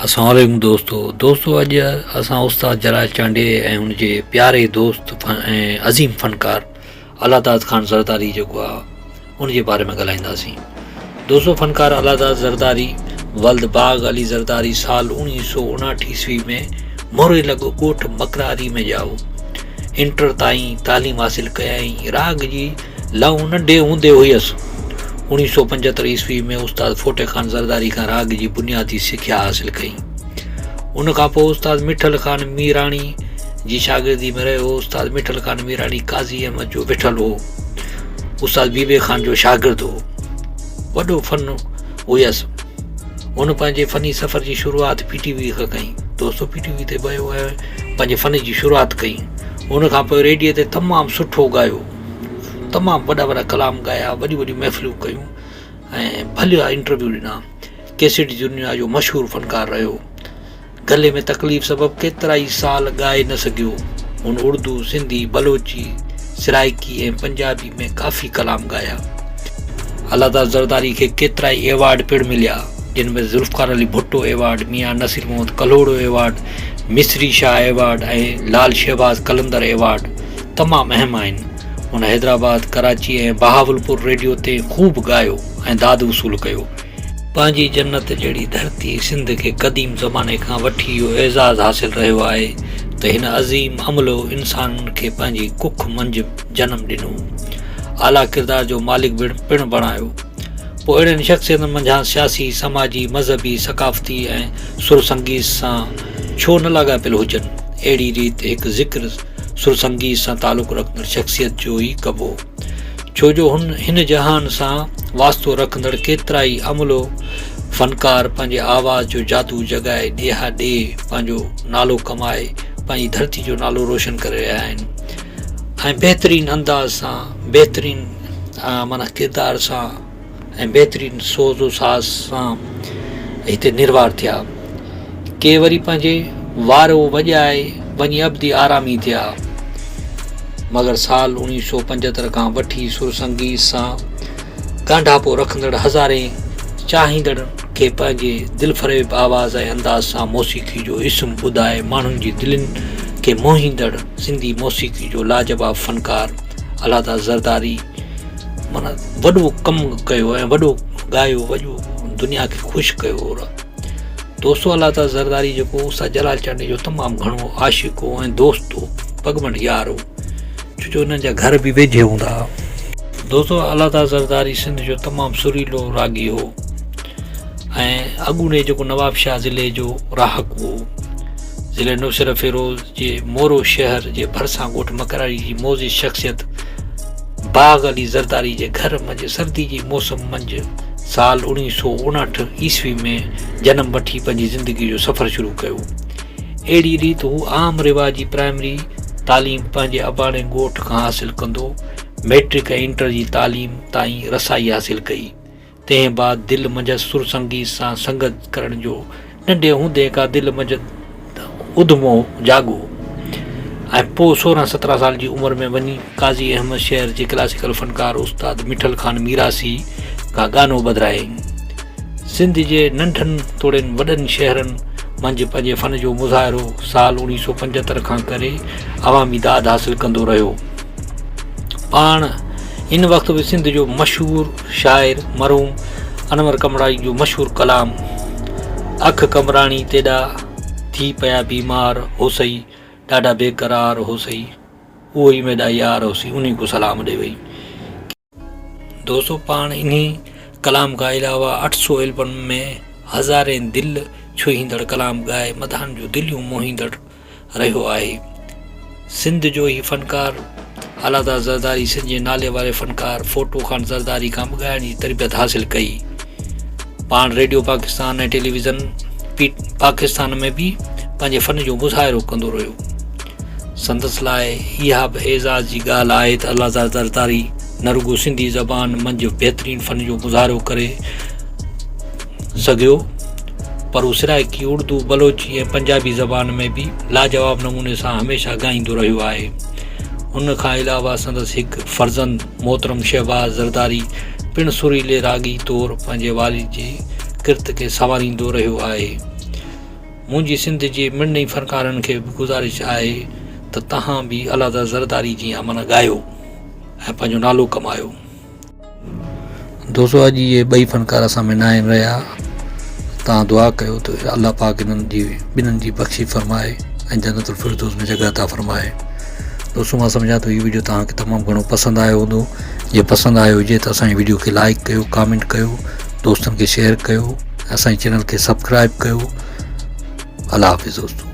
اسلام عليڪم دوستو دوستو اڄ اسان استاد جلال چانڊيي ۽ ان جي پياري دوست ۽ عظيم فنڪار الله داد خان زرداري جيڪو آ ان جي باري ۾ ڳالهائينداسين دوستو فنڪار الله داد زرداري ولد باغ علي زرداري سال 1959 عيسوي ۾ موري لڳ ڳوٺ مڪراري ۾ ڄائو انٽر تائين تعليم حاصل ڪيائين راڳ جي لئون ننڍي هوندي هيس. 1975 عيسوي ۾ استاد ڦوٽي خان زرداري کان راڳ جي بنيادي سکيا حاصل ڪئي. ان کان پوء استاد مٺل خان ميراڻي جي شاگردي ۾ رهيو. استاد مٺل خان ميراڻي قاضي احمد جو ويٺل هو. استاد بي بي خان جو شاگرد هو. وڏو فن هيس. هن پنهنجي فني سفر جي شروعات پي ٽي وي کان ڪئي. دوستو پي ٽي وي تي ويو ۽ پنهنجي فن جي شروعات ڪئي. ان کان پوء ريڊيي تي تمام سٺو ڳايو. تمام وڏا وڏا ڪلام ڳايا، وڏيون وڏيون محفلون ڪيون ۽ ڀليا انٽرويو ڏنا. ڪيسٽ جي دنيا جو مشهور فنڪار رهيو. گلي ۾ تڪليف سبب ڪيترائي سال ڳائي نه سگهيو. هن اردو، سنڌي، بلوچي، سرائيڪي ۽ پنجابي ۾ ڪافي ڪلام ڳايا. الله داد زرداري کي ڪيترائي ايوارڊ پڻ مليا، جن ۾ Zulfiqar Ali Bhutto award, Mian Naseer Muhammad Kalhoro award, Misri Shah award ۽ Lal Shahbaz Qalandar award تمام اهم آهن. هن حيدرآباد، ڪراچي ۽ بهاولپور ريڊيو تي خوب ڳايو ۽ داد وصول ڪيو. پنهنجي جنت جهڙي ڌرتي سنڌ کي قديم زماني کان وٺي اهو اعزاز حاصل رهيو آهي ته هن عظيم املهه انسانن کي پنهنجي ڪک منجهه جنم ڏنو، اعليٰ ڪردار جو مالڪ پڻ بڻايو. پوء اهڙين شخصيتن منجهان سياسي، سماجي، مذهبي، ثقافتي ۽ سرسنگيت سان ڇو نه لاڳاپيل هجن، اهڙي ريت هڪ ذڪر سرسنگيت سان تعلق رکندڙ شخصيت جو ئي ڪبو. ڇو جو هن هن جهان سان واسطو رکندڙ ڪيترائي املهه فنڪار پنهنجي آواز جو جادو جڳائي ڏيها ڏيهه پنهنجو نالو ڪمائي پنهنجي ڌرتي جو نالو روشن ڪري رهيا آهن ۽ بهترين انداز سان بهترين معنيٰ ڪردار سان ۽ بهترين سوز و ساز سان هتي نروار ٿيا. ڪي وري پنهنجي وارو وڄائي وڃي ابدي آرامي ٿيا. مگر سال 1975 کان وٺي سر سنگيت سان ڳانڍاپو رکندڙ هزارين چاهيندڙن کي پنهنجي دلفريب آواز ۽ انداز سان موسيقي جو اسم ٻڌائي ماڻهن جي دلين کي موهيندڙ سنڌي موسيقي جو لاجواب فنڪار الهداد زرداري معنيٰ وڏو ڪم ڪيو ۽ وڏو ڳايو وڏو دنيا کي خوش ڪيو دوستو الله تعالي زرداري جيڪو استاد جلال چانڊيي جو تمام گهڻو عاشق هو ۽ دوست هو پڳمنڊ يار هو ڇو جو انهن جا گهر به ويجهي هوندا هئا دوستو الله تعالي زرداري سنڌ جو تمام سريلو راڳي هو ۽ اڳوڻي جيڪو نواب شاهه ضلعي جو رهاڪو هو ضلعي نوشهروفيروز جي مورو شهر جي ڀرسان ڳوٺ مڪراري جي معزز شخصيت باغ علي زرداري جي گهر منجهه سردي جي موسم منجهه سال 1959 عيسوي ۾ جنم وٺي پنهنجي زندگي جو سفر شروع ڪيو. اهڙي ريت هو عام رواجي پرائمري تعليم پنهنجي اباڻي ڳوٺ کان حاصل ڪندو مئٽرڪ ۽ انٽر جي تعليم تائين رسائي حاصل ڪئي. تنهن بعد دل منجهس سر سنگيت سان سنگت ڪرڻ جو ننڍي هوندي کان دل منجهه اڌمو جاڳو ۽ پوء سورهن سترهن سال جي عمر ۾ وڃي قاضي احمد شهر جي ڪلاسيڪل فنڪار استاد مٺل خان ميراسي کان ڳانو ٻڌرايائين. سنڌ جي ننڍن توڙي وڏن شهرن منجهه پنهنجي فن جو مظاهرو سال 1975 کان ڪري عوامي داد حاصل ڪندو رهيو. پاڻ ان وقت به سنڌ جو مشهور شاعر مرحوم انور قمبراڻي جو مشهور ڪلام اک قمبراڻي تيڏا ٿي پيا بيمار هوسئي ڏاڍا بيقرار هوسئي اهو ئي ميڏا يار هوسي انهي ڪو سلام ڏي وئي. دوستو پاڻ انهي ڪلام کان علاوه 800 البم ۾ هزارين دل ڇهيندڙ ڪلام ڳائي مداحن جون دليون موهيندڙ رهيو آهي. سنڌ جو هي فنڪار الله زرداري سنڌ جي نالي واري فنڪار فوٽو خان زرداري کان به ڳائڻ جي تربيت حاصل ڪئي. پاڻ ريڊيو پاڪستان ۽ ٽيليويزن پاڪستان ۾ به پنهنجي فن جو مظاهرو ڪندو رهيو. سندس لاء اها به اعزاز جي ڳالهه آهي ته الله زرداري نه رڳو سنڌي زبان منجهه بهترين فن جو مظاهرو ڪري سگهيو پر هو سرائيڪي، اردو، بلوچي ۽ پنجابي زبان ۾ به لاجواب نموني سان هميشه ڳائيندو رهيو آهي. ان کان علاوه سندس هڪ فرزند محترم شهباز زرداري پڻ سريلي راڳي طور پنهنجي والد جي ڪرت کي سنواريندو رهيو آهي. منهنجي سنڌ جي مڙني فنڪارن کي به گذارش آهي ته توهان به الله داد زرداري جيان معنيٰ ڳايو ۽ پنهنجو نالو ڪمايو. دوستو اڄ اهي ٻئي فنڪار اسان ۾ ناهن رهيا توهان دعا ڪيو ته الله پاڪ انهن جي ٻنهن جي بخشي فرمائي ۽ جنت الفردوس ۾ جڳهه عطا فرمائي دوستو مان سمجهان ٿو هي ويڊيو توهان کي تمام گهڻو پسند آيو هوندو جي پسند آيو هجي ته اسان جي ويڊيو کي لائڪ ڪيو ڪامينٽ ڪيو دوستن کي شيئر ڪيو اسان جي چينل کي سبسڪرائب ڪيو الله حافظ دوستو.